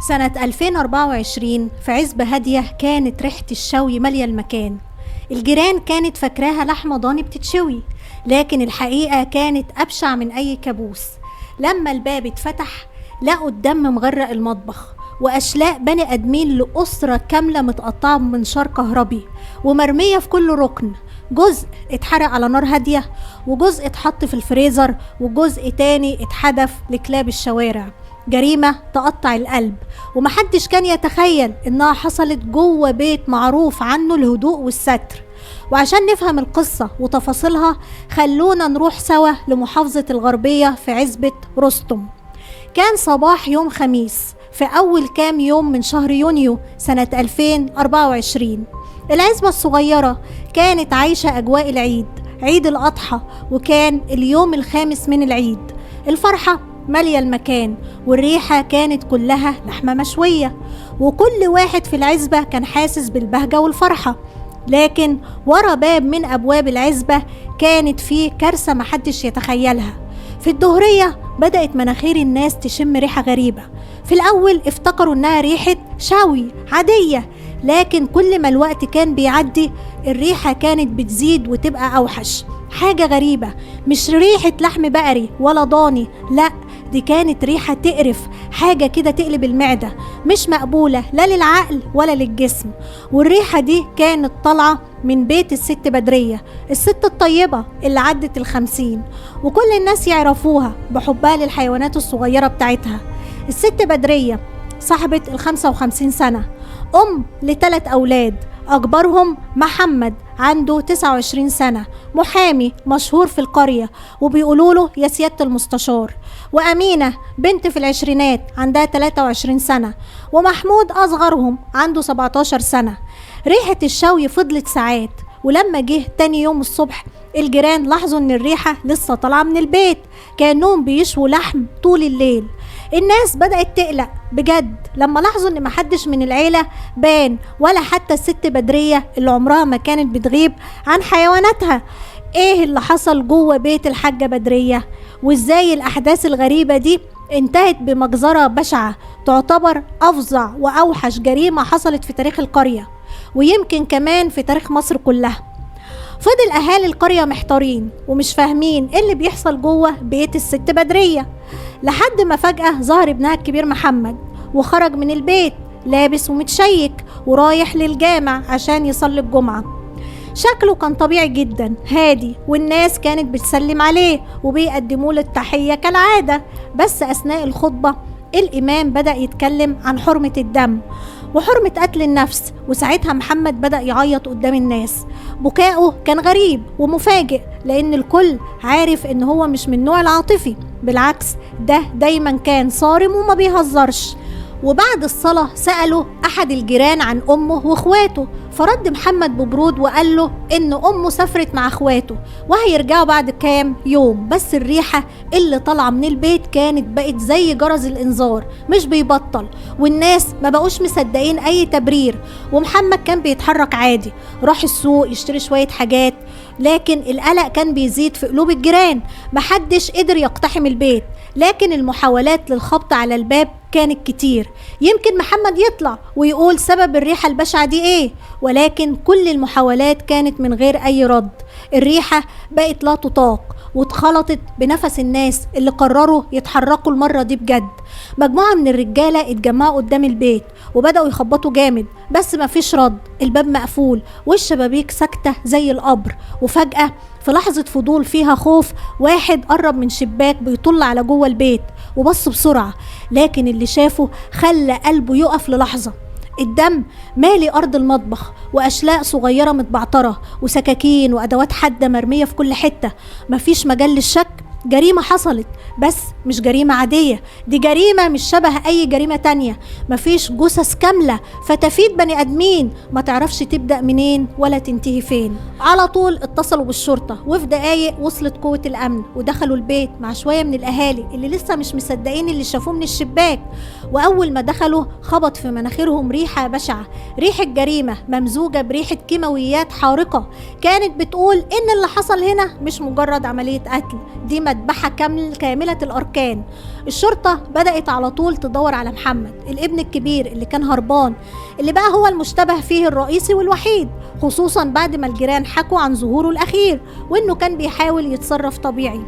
سنة 2024 في عزبة هادية كانت ريحة الشوي مالية المكان. الجيران كانت فاكراها لحمة ضاني بتتشوي، لكن الحقيقة كانت أبشع من أي كابوس. لما الباب اتفتح لقوا الدم مغرق المطبخ وأشلاء بني آدمين لأسرة كاملة متقطعة بمنشار كهربي ومرمية في كل ركن. جزء اتحرق على نار هادية، وجزء اتحط في الفريزر، وجزء تاني اتحدف لكلاب الشوارع. جريمة تقطع القلب، ومحدش كان يتخيل إنها حصلت جوه بيت معروف عنه الهدوء والستر. وعشان نفهم القصة وتفاصيلها خلونا نروح سوا لمحافظة الغربية في عزبة رستم. كان صباح يوم خميس في أول كام يوم من شهر يونيو سنة 2024. العزبة الصغيرة كانت عايشة أجواء العيد، عيد الأضحى، وكان اليوم الخامس من العيد. الفرحة مالية المكان، والريحة كانت كلها لحمة مشوية، وكل واحد في العزبة كان حاسس بالبهجة والفرحة. لكن ورا باب من أبواب العزبة كانت فيه كارثة محدش يتخيلها. في الظهرية بدأت مناخير الناس تشم ريحة غريبة. في الأول افتكروا إنها ريحة شوي عادية، لكن كل ما الوقت كان بيعدي الريحة كانت بتزيد وتبقى أوحش. حاجة غريبة، مش ريحة لحم بقري ولا ضاني، لا، دي كانت ريحة تقرف، حاجة كده تقلب المعدة، مش مقبولة لا للعقل ولا للجسم. والريحة دي كانت طالعة من بيت الست بدرية، الست الطيبة اللي عدت 50، وكل الناس يعرفوها بحبها للحيوانات الصغيرة بتاعتها. الست بدرية صاحبة 55 سنة، أم ل3 أولاد، أكبرهم محمد عنده 29 سنة، محامي مشهور في القرية وبيقولوا له يا سيادة المستشار، وأمينة بنت في العشرينات عندها 23 سنة، ومحمود أصغرهم عنده 17 سنة. ريحة الشوي فضلت ساعات، ولما جه تاني يوم الصبح الجيران لاحظوا ان الريحة لسه طالعة من البيت، كأنهم بيشووا لحم طول الليل. الناس بدأت تقلق بجد لما لاحظوا ان محدش من العيلة بان، ولا حتى الست بدرية اللي عمرها ما كانت بتغيب عن حيواناتها. ايه اللي حصل جوه بيت الحاجة بدرية؟ وازاي الاحداث الغريبة دي انتهت بمجزرة بشعة تعتبر افظع واوحش جريمة حصلت في تاريخ القرية، ويمكن كمان في تاريخ مصر كلها؟ فضل اهالي القرية محتارين ومش فاهمين ايه اللي بيحصل جوه بيت الست بدرية، لحد ما فجأة ظهر ابنها الكبير محمد وخرج من البيت لابس ومتشيك ورايح للجامع عشان يصلي الجمعة. شكله كان طبيعي جدا، هادي، والناس كانت بتسلم عليه وبيقدموا له التحية كالعادة. بس أثناء الخطبة الإمام بدأ يتكلم عن حرمة الدم وحرمة قتل النفس، وساعتها محمد بدأ يعيط قدام الناس. بكاؤه كان غريب ومفاجئ، لأن الكل عارف إن هو مش من النوع العاطفي، بالعكس ده دايما كان صارم وما بيهزرش. وبعد الصلاة سأله أحد الجيران عن أمه وإخواته، فرد محمد ببرود وقال له إن أمه سافرت مع إخواته وهيرجعوا بعد كام يوم. بس الريحة اللي طالعة من البيت كانت بقت زي جرس الإنذار، مش بيبطل، والناس ما بقوش مصدقين أي تبرير. ومحمد كان بيتحرك عادي، راح السوق يشتري شوية حاجات، لكن القلق كان بيزيد في قلوب الجيران. محدش قدر يقتحم البيت، لكن المحاولات للخبط على الباب كانت كتير. يمكن محمد يطلع ويقول سبب الريحة البشعة دي ايه، ولكن كل المحاولات كانت من غير اي رد. الريحة بقت لا تطاق واتخلطت بنفس الناس اللي قرروا يتحركوا المرة دي بجد. مجموعة من الرجالة اتجمعوا قدام البيت وبدأوا يخبطوا جامد، بس مفيش رد، الباب مقفول والشبابيك ساكتة زي القبر. وفجأة في لحظة فضول فيها خوف، واحد قرب من شباك بيطل على جوه البيت وبص بسرعة، لكن اللي شافه خلى قلبه يقف للحظة. الدم مالي أرض المطبخ، وأشلاء صغيرة متبعترة، وسكاكين وأدوات حادة مرمية في كل حتة. مفيش مجال للشك، جريمة حصلت، بس مش جريمة عادية، دي جريمة مش شبه أي جريمة تانية. مفيش جثث كاملة، فتافيت بني آدمين، ما تعرفش تبدأ منين ولا تنتهي فين. على طول اتصلوا بالشرطة، وفي دقايق وصلت قوة الأمن ودخلوا البيت مع شوية من الأهالي اللي لسه مش مصدقين اللي شافوه من الشباك. وأول ما دخلوا خبط في مناخيرهم ريحة بشعة، ريحة جريمة ممزوجة بريحة كيماويات حارقة، كانت بتقول إن اللي حصل هنا مش مجرد عملية قتل، دي مذبحة كاملة الأركان. الشرطة بدأت على طول تدور على محمد الابن الكبير اللي كان هربان، اللي بقى هو المشتبه فيه الرئيسي والوحيد، خصوصا بعد ما الجيران حكوا عن ظهوره الأخير وإنه كان بيحاول يتصرف طبيعي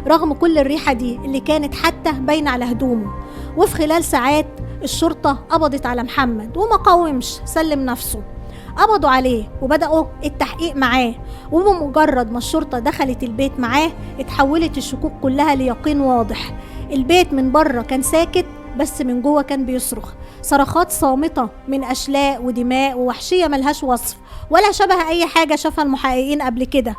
رغم كل الريحة دي اللي كانت حتى باينة على هدومه. وفي خلال ساعات الشرطة قبضت على محمد وما قاومش، سلم نفسه. قبضوا عليه وبدأوا التحقيق معاه، وبمجرد ما الشرطة دخلت البيت معاه اتحولت الشكوك كلها ليقين واضح. البيت من بره كان ساكت، بس من جوه كان بيصرخ صرخات صامتة من أشلاء ودماء ووحشية ملهاش وصف ولا شبه أي حاجة شافها المحققين قبل كده.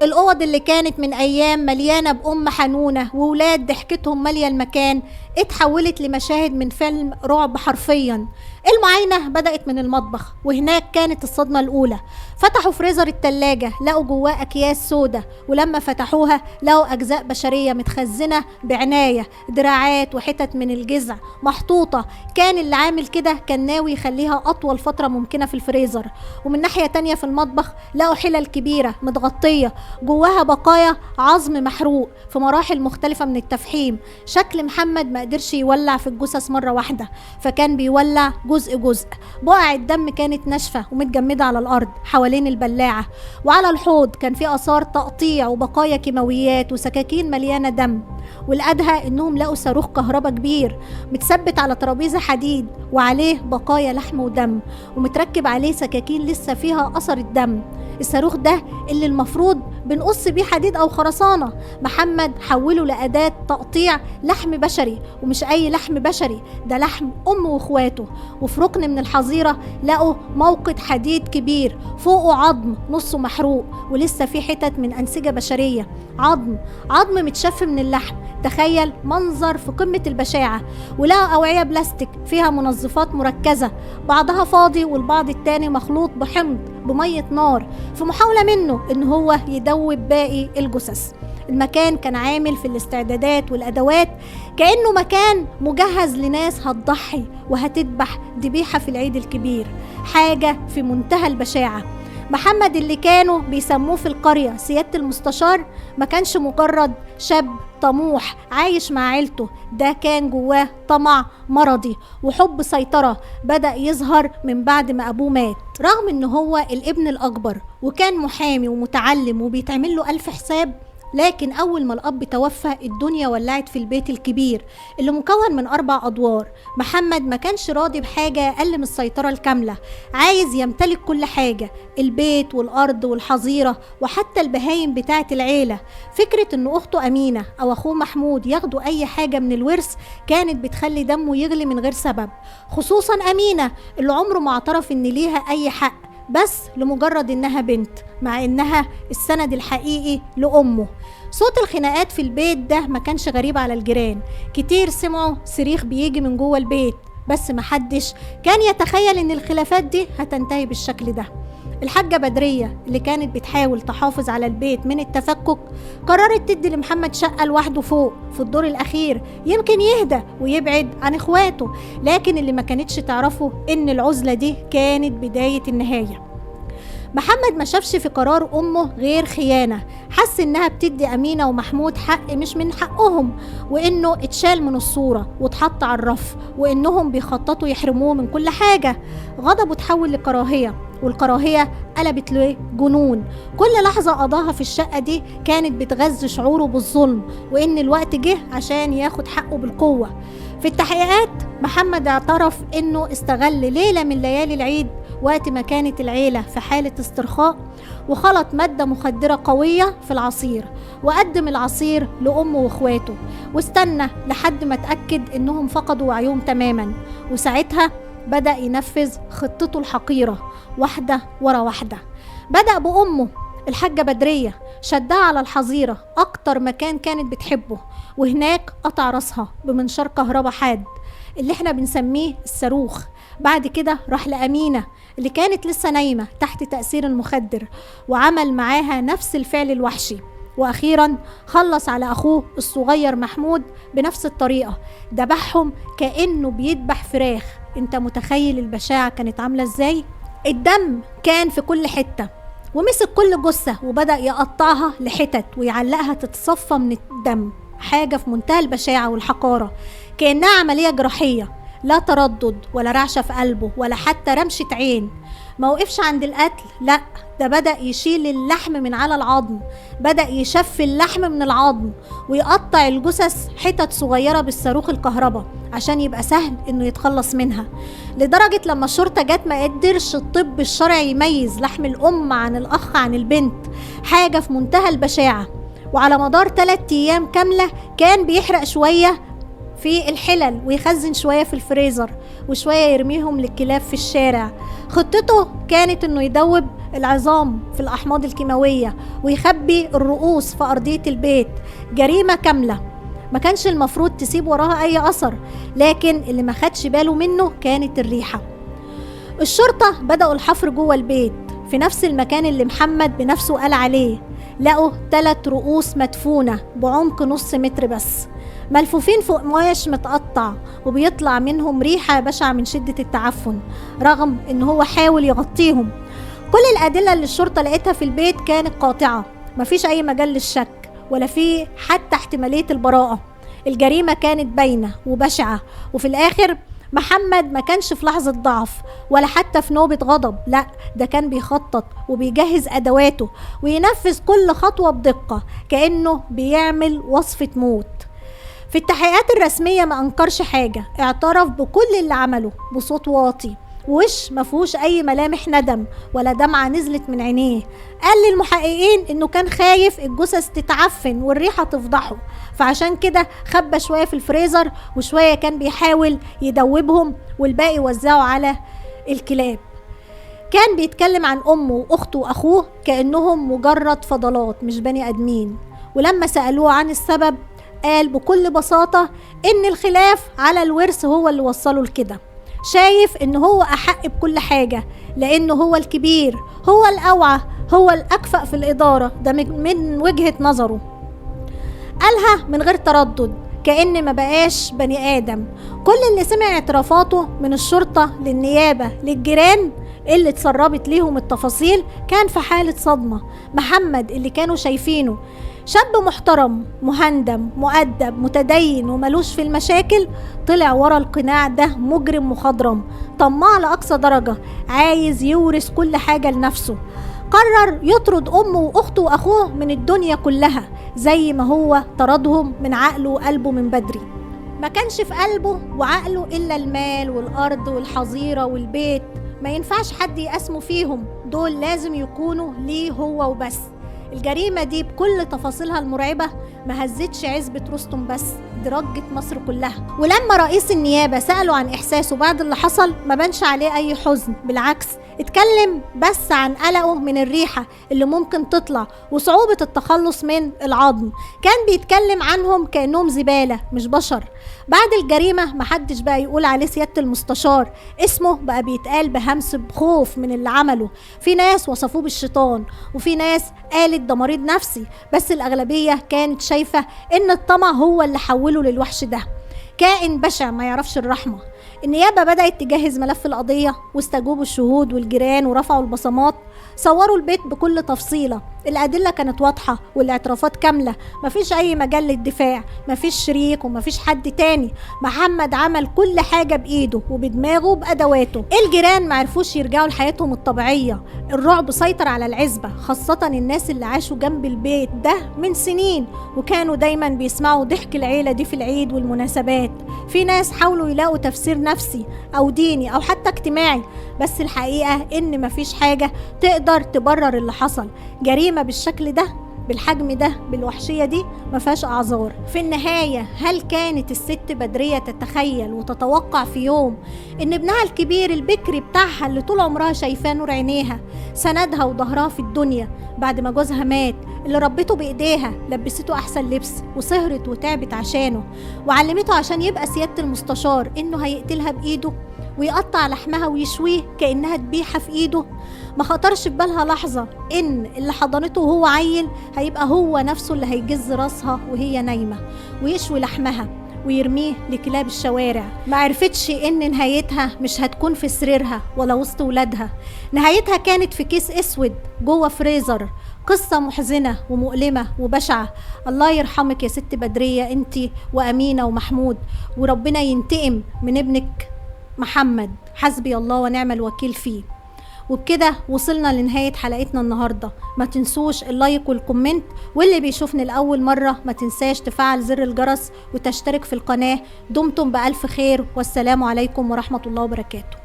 الأوض اللي كانت من أيام مليانة بأم حنونة وولاد ضحكتهم مالية المكان اتحولت لمشاهد من فيلم رعب حرفيا. المعاينة بدأت من المطبخ، وهناك كانت الصدمة الأولى. فتحوا فريزر التلاجة لقوا جواه أكياس سودة، ولما فتحوها لقوا أجزاء بشرية متخزنة بعناية، دراعات وحتت من الجذع محطوطة. كان اللي عامل كده كان ناوي يخليها أطول فترة ممكنة في الفريزر. ومن ناحية تانية في المطبخ لقوا حلل كبيرة متغطية جواها بقايا عظم محروق في مراحل مختلفة من التفحيم. شكل محمد ما قدرش يولع في الجثث مرة واحدة، فكان بيولع جزء جزء. بقع الدم كانت ناشفة ومتجمدة على الأرض حوالين البلاعة، وعلى الحوض كان في آثار تقطيع وبقايا كيماويات وسكاكين مليانة دم. والأدهى إنهم لقوا صاروخ كهرباء كبير متثبت على ترابيزة حديد وعليه بقايا لحم ودم، ومتركب عليه سكاكين لسه فيها أثر الدم. الصاروخ ده اللي المفروض بنقص بيه حديد أو خرسانة، محمد حوله لأداة تقطيع لحم بشري، ومش أي لحم بشري، ده لحم أمه وإخواته. وفي ركن من الحظيرة لقوا موقد حديد كبير فوقه عظم نصه محروق ولسه في حتت من أنسجة بشرية، عظم متشف من اللحم. تخيل منظر في قمة البشاعة. ولقوا أوعية بلاستيك فيها منظفات مركزة، بعضها فاضي والبعض التاني مخلوط بحمض بمية نار، في محاولة منه إن هو يدوب باقي الجثث. المكان كان عامل في الاستعدادات والأدوات كأنه مكان مجهز لناس هتضحي وهتذبح ذبيحة في العيد الكبير، حاجة في منتهى البشاعة. محمد اللي كانوا بيسموه في القرية سيادة المستشار ما كانش مجرد شاب طموح عايش مع عيلته، ده كان جواه طمع مرضي وحب سيطرة بدأ يظهر من بعد ما أبوه مات. رغم إن هو الابن الأكبر وكان محامي ومتعلم وبيتعمل له ألف حساب، لكن أول ما الأب توفى الدنيا ولعت في البيت الكبير اللي مكون من 4 أدوار. محمد ما كانش راضي بحاجة أقل من السيطرة الكاملة، عايز يمتلك كل حاجة، البيت والأرض والحظيرة وحتى البهايم بتاعة العيلة. فكرة إن أخته أمينة أو أخوه محمود ياخدوا أي حاجة من الورث كانت بتخلي دمه يغلي من غير سبب، خصوصا أمينة اللي عمره ما اعترف إن ليها أي حق بس لمجرد إنها بنت، مع إنها السند الحقيقي لأمه. صوت الخناقات في البيت ده ما كانش غريب على الجيران، كتير سمعوا صريخ بيجي من جوه البيت، بس محدش كان يتخيل إن الخلافات دي هتنتهي بالشكل ده. الحاجة بدرية اللي كانت بتحاول تحافظ على البيت من التفكك قررت تدي لمحمد شقة لوحده فوق في الدور الأخير، يمكن يهدى ويبعد عن إخواته. لكن اللي ما كانتش تعرفه إن العزلة دي كانت بداية النهاية. محمد ما شافش في قرار أمه غير خيانة، حس إنها بتدي أمينة ومحمود حق مش من حقهم، وإنه اتشال من الصورة واتحط على الرف، وإنهم بيخططوا يحرموه من كل حاجة. غضبه تحول لكراهية، والكراهية قلبت لجنون. كل لحظة قضاها في الشقة دي كانت بتغذي شعوره بالظلم، وإن الوقت جه عشان ياخد حقه بالقوة. في التحقيقات محمد اعترف إنه استغل ليلة من ليالي العيد وقت ما كانت العيلة في حالة استرخاء، وخلط مادة مخدرة قوية في العصير وقدم العصير لأمه وإخواته، واستنى لحد ما اتأكد إنهم فقدوا وعيهم تماما، وساعتها بدأ ينفذ خطته الحقيرة واحدة ورا واحدة. بدأ بأمه الحاجة بدرية، شدها على الحظيرة أكتر مكان كانت بتحبه، وهناك قطع راسها بمنشار كهرباء حاد اللي احنا بنسميه الصاروخ. بعد كده راح لأمينة اللي كانت لسه نايمة تحت تأثير المخدر، وعمل معاها نفس الفعل الوحشي. وأخيرا خلص على أخوه الصغير محمود بنفس الطريقة، دبحهم كأنه بيدبح فراخ. انت متخيل البشاعة كانت عاملة ازاي؟ الدم كان في كل حتة، ومسك كل جثة وبدأ يقطعها لحتت ويعلقها تتصفى من الدم. حاجة في منتهى البشاعة والحقارة، كأنها عملية جراحية، لا تردد ولا رعشة في قلبه ولا حتى رمشة عين. ما وقفش عند القتل، لا ده بدأ يشيل اللحم من على العظم، بدأ يشف اللحم من العظم ويقطع الجثث حتت صغيرة بالصاروخ الكهرباء عشان يبقى سهل انه يتخلص منها. لدرجة لما الشرطة جت ما قدرش الطب الشرعي يميز لحم الأم عن الأخ عن البنت. حاجة في منتهى البشاعة. وعلى مدار 3 أيام كاملة كان بيحرق شوية في الحلل ويخزن شوية في الفريزر وشوية يرميهم للكلاب في الشارع. خطته كانت انه يدوب العظام في الأحماض الكيماوية ويخبي الرؤوس في أرضية البيت. جريمة كاملة ما كانش المفروض تسيب وراها أي أثر، لكن اللي ما خدش باله منه كانت الريحة. الشرطة بدأوا الحفر جوه البيت في نفس المكان اللي محمد بنفسه قال عليه. لقوا 3 رؤوس مدفونة بعمق نص متر بس، ملفوفين فوق قماش متقطع وبيطلع منهم ريحة بشعة من شدة التعفن، رغم ان هو حاول يغطيهم. كل الأدلة اللي الشرطة لقيتها في البيت كانت قاطعة، مفيش أي مجال للشك ولا في حتى احتمالية البراءة. الجريمة كانت باينة وبشعة، وفي الآخر محمد ما كانش في لحظة ضعف ولا حتى في نوبة غضب، لا ده كان بيخطط وبيجهز أدواته وينفذ كل خطوة بدقة كأنه بيعمل وصفة موت. في التحقيقات الرسمية ما أنكرش حاجة، اعترف بكل اللي عمله بصوت واطي، وش ما فيهوش أي ملامح ندم ولا دمعة نزلت من عينيه. قال للمحققين إنه كان خايف الجثث تتعفن والريحة تفضحه، فعشان كده خبى شوية في الفريزر وشوية كان بيحاول يدوبهم والباقي وزعه على الكلاب. كان بيتكلم عن أمه وأخته وأخوه كأنهم مجرد فضلات مش بني آدمين. ولما سألوه عن السبب قال بكل بساطة إن الخلاف على الورث هو اللي وصله لكده، شايف إن هو أحق بكل حاجة لأنه هو الكبير، هو الأوعى، هو الأكفأ في الإدارة، ده من وجهة نظره. قالها من غير تردد كأن ما بقاش بني آدم. كل اللي سمع اعترافاته من الشرطة للنيابة للجيران اللي اتسربت ليهم التفاصيل كان في حالة صدمة. محمد اللي كانوا شايفينه شاب محترم مهندم مؤدب متدين وملوش في المشاكل، طلع ورا القناع ده مجرم مخضرم طماع لأقصى درجة، عايز يورث كل حاجة لنفسه. قرر يطرد أمه وأخته وأخوه من الدنيا كلها زي ما هو طردهم من عقله وقلبه من بدري. ما كانش في قلبه وعقله إلا المال والأرض والحظيرة والبيت، ما ينفعش حد يقسمه فيهم، دول لازم يكونوا ليه هو وبس. الجريمة دي بكل تفاصيلها المرعبة ما هزتش عزبة رستم بس، دي رجت مصر كلها. ولما رئيس النيابة سأله عن إحساسه بعد اللي حصل ما بانش عليه أي حزن، بالعكس اتكلم بس عن قلقه من الريحة اللي ممكن تطلع وصعوبة التخلص من العظم. كان بيتكلم عنهم كأنهم زبالة مش بشر. بعد الجريمة محدش بقى يقول عليه سيادة المستشار، اسمه بقى بيتقال بهمس بخوف من اللي عمله. في ناس وصفوه بالشيطان وفي ناس قالت ده مريض نفسي، بس الأغلبية كانت شايفة إن الطمع هو اللي حوله للوحش ده، كائن بشع ما يعرفش الرحمة. النيابة بدأت تجهز ملف القضية واستجوبوا الشهود والجيران ورفعوا البصمات، صوروا البيت بكل تفصيلة. الأدلة كانت واضحة والاعترافات كاملة، مفيش أي مجال للدفاع، مفيش شريك ومفيش حد تاني. محمد عمل كل حاجة بإيده وبدماغه وبأدواته. الجيران معرفوش يرجعوا لحياتهم الطبيعية، الرعب سيطر على العزبة، خاصة الناس اللي عاشوا جنب البيت ده من سنين وكانوا دايما بيسمعوا ضحك العيلة دي في العيد والمناسبات. في ناس حاولوا يلاقوا تفسير نفسي أو ديني أو حتى اجتماعي، بس الحقيقة إن مفيش حاجة تقدر تبرر اللي حصل. جريمة بالشكل ده بالحجم ده بالوحشية دي مفيهاش أعذار. في النهاية هل كانت الست بدرية تتخيل وتتوقع في يوم إن ابنها الكبير البكري بتاعها اللي طول عمرها شايفاه نور عينيها، سندها وظهرها في الدنيا بعد ما جوزها مات، اللي ربته بإيديها، لبسته أحسن لبس وسهرت وتعبت عشانه وعلمته عشان يبقى سيادة المستشار، إنه هيقتلها بإيده ويقطع لحمها ويشويه كأنها ذبيحة في إيده؟ ما خطرش في بالها لحظة إن اللي حضنته وهو عيل هيبقى هو نفسه اللي هيجز راسها وهي نايمة ويشوي لحمها ويرميه لكلاب الشوارع. ما عرفتش ان نهايتها مش هتكون في سريرها ولا وسط ولادها، نهايتها كانت في كيس اسود جوه فريزر. قصة محزنة ومؤلمة وبشعة. الله يرحمك يا ست بدرية انت وأمينة ومحمود، وربنا ينتقم من ابنك محمد، حسبي الله ونعم الوكيل فيه. وبكده وصلنا لنهاية حلقتنا النهاردة. ما تنسوش ال like وال comment، واللي بيشوفني لأول مرة ما تنساش تفعل زر الجرس وتشترك في القناة. دمتم بألف خير، والسلام عليكم ورحمة الله وبركاته.